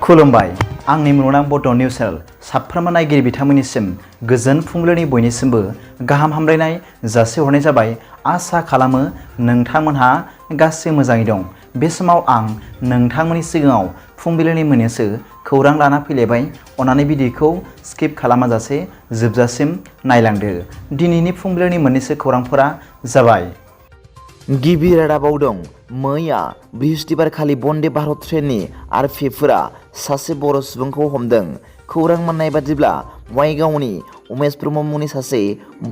खुलुमबाय आंनि मुलुगनां बड' निउस चेनेल साफ्रोमबो नायगिरि बिथांमोननिसिम गोजोन फुंबिलिनि बयनिसिमबो गाहाम हामलायनाय जासिहरनाय जाबाय। आसा खालामो नोंथांमोनहा गासै मोजाङै दं। बे समाव आं नोंथांमोननि सिगाङाव फुंबिलिनि मोननैसो खौरां लाना फैलायबाय। अन्नानै भिडिअखौ स्किप खालामाजासे जोबजासिम नायलांदो। दिनैनि फुंबिलिनि मोननैसो खौरांफोरा जाबाय। गिबि रादाबाव दं। मैया बृहस्पतिबारखालि बन्दे भारत ट्रेननि आरपिएफफोरा सासे बर' सुबुंखौ हमदों। खौरां मोननाय बादिब्ला वाइगावनि उमेश ब्रह्म मुंनि सासे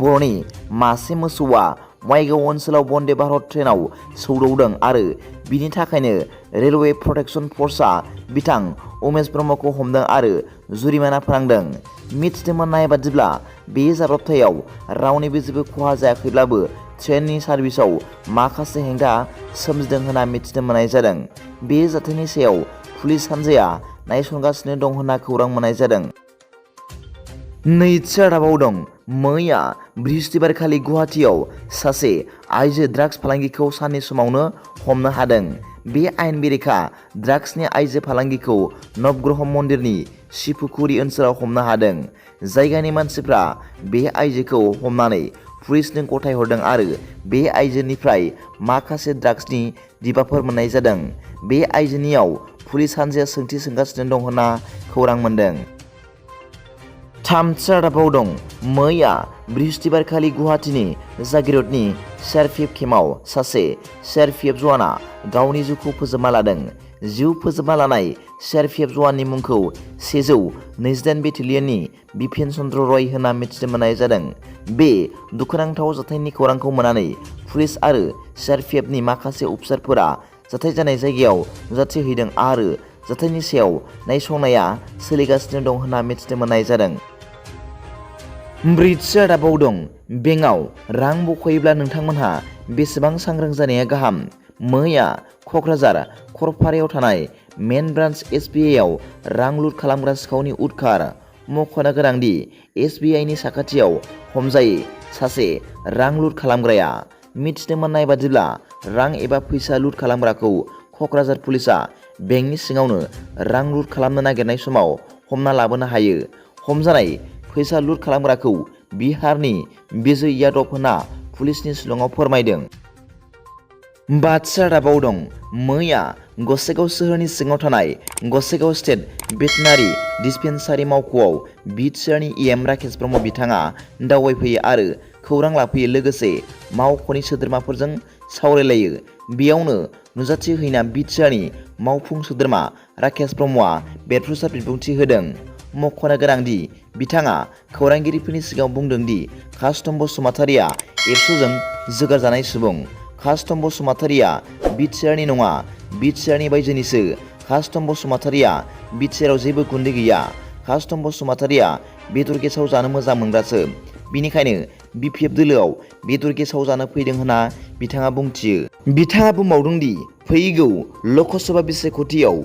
बर'नि मासे मोसौआ वाइगाव ओनसोलाव बन्दे भारत ट्रेनाव सौदावदों आरो बिनि थाखायनो रेलवे प्रटेक्शन फर्सआ बिथां उमेश ब्रह्मखौ हमदों आरो जुरिमाना फोनांदों। मिथिनो मोननाय बादिब्ला बे जाब्रबथायाव रावनिबो जेबो खहा जायाखैब्लाबो ट्रेननि सार्भिसाव माखासे हेंथा सोमजिदों होनना मिथिनो मोननाय जादों। बे जाथायनि सायाव पुलिस हान्जाया नायसंगासिनो दं होनना खौरां मोननाय जादों। नैथि रादाबाव दं। मैया बृहस्पतिबारखालि गुवाहाटीआव सासे आइजो ड्राग्स फालांगिखौ साननि समावनो हमनो हादों। बे आयेन बेरेखा ड्राग्सनि आइजो फालांगिखौ नवग्रह मन्दिरनि शिवपुखुरी ओनसोलाव हमनो हादों। जायगानि मानसिफ्रा बे आइजोखौ हमनानै पुलिसनो गथायहरदों आरो बे आइजोनिफ्राय माखासे ड्राग्सनि डिब्बाफोर मोननाय जादों। बे आइजोनियाव पुलिस हान्जाया सोंथि सोंगासिनो दं होनना खौरां मोनदों। थामथि रादाबाव दं। मैया बृहस्पतिबारखालि गुवाहाटीनि जागिरदनि सिआरपिएफ केम्पआव सासे सिआरपिएफ जवाना गावनि जिउखौ फोजोबना लादों। जिउ फोजोबना लानाय सिआरपिएफ जवाननि मुंखौ 128 बेटेलियननि बिपिन चन्द्र रय होनना मिथिनो मोननाय जादों। बे दुखुनांथाव जाथायनि खौरांखौ मोननानै पुलिस आरो सिआरपिएफनि माखासे अफिसारफोरा जाथाय जानाय जायगायाव नुजाथिहैदों आरो जाथायनि सायाव नायसंनाया सोलिगासिनो दं होनना मिथिनो मोननाय जादों। ब्रैथि रादाबाव दं। बेंकआव रां बख'योब्ला नोंथांमोनहा बेसेबां सांग्रां जानाया गाहाम। मैया क'क्राझार खरपारायाव थानाय मेन ब्रान्च SBI आव रां लुट खालामग्रा सिखावनि उदखार। मख'नो गोनांदि SBI नि साखाथियाव हमजायै सासे रां लुट खालामग्राया। मिथिनो मोननाय बादिब्ला रां एबा फैसा लुट खालामग्राखौ क'क्राझार पुलिसआ बेंकनि सिङावनो रां लुट खालामनो नागिरनाय समाव हमना लाबोनो हायो। हमजानाय फैसा लुट खालामग्राखौ बिहारनि बिजय यादव होनना पुलिसनि शिलंआव फोरमायदों। बाथि रादाबाव दं। मैया गसाइगाव सोहोरनि सिङाव थानाय गसाइगाव स्टेट भेटेनारि डिस्पेन्सारि मावख'आव BTRनि EM राकेश ब्रह्म बिथाङा दावबायफैयो आरो खौरां लाफैयो लोगोसे मावख'नि सोद्रोमाफोरजों सावरायलायो। बेयावनो नुजाथिहैना BTRनि मावफुं सोद्रोमा राकेश ब्रह्मआ बेरफ्रुसार बिबुंथि होदों। मख'नो गोनांदि बिथाङा खौरांगिरिफोरनि सिगाङाव बुंदों दि कास्टम बसुमतारीआ एबसुजों जोगारजानाय सुबुं। कास्टम बसुमतारीआ BTRनि नङा, BTRनि बायजोनिसो। कास्टम बसुमतारीआ BTRआव जेबो गुन्दै गैया। कास्टम बसुमतारीआ बेदर गेसाव जानो मोजां मोनग्रासो। बिनिखायनो BPF दोलोआव बेदर गेसाव जानो फैदों होनना बिथाङा बुंथियो। बिथाङा बुंबावदों दि फैगौ ल'कसभा बिसायख'थियाव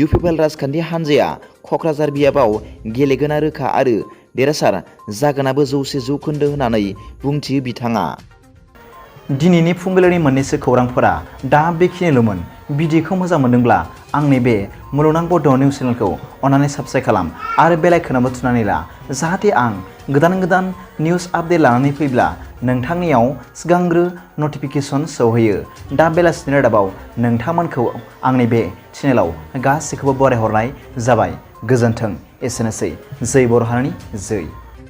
UPPL राजखान्थि हान्जाया क'क्राझार बियाबाव गेलेगोना रोखा आरो देरहासार जागोनाबो 100% होननानै बुंथियो बिथाङा। दिनैनि फुंबिलिनि मोननैसो खौरांफोरा दा बेखिनिल'मोन। भिडिअखौ मोजां मोनदोंब्ला आंनि बे मुलुगनां बड' निउस चेनेलखौ अन्नानै साबस्क्राइब खालाम आरो बेल आइकनआवबो थुनानै ला जाहाथे आं गोदान निउस आपडेट लानानै फैब्ला नोंथांनियाव सिगांग्रो नटिफिकेसन सौहैयो। दा बेलासिनि रादाबाव नोंथांमोनखौ आंनि बे चेनेलाव गासैखौबो बरायहरनाय जाबाय। गोजोन्थों। एसेनोसै। जै बर' हारिनि जै।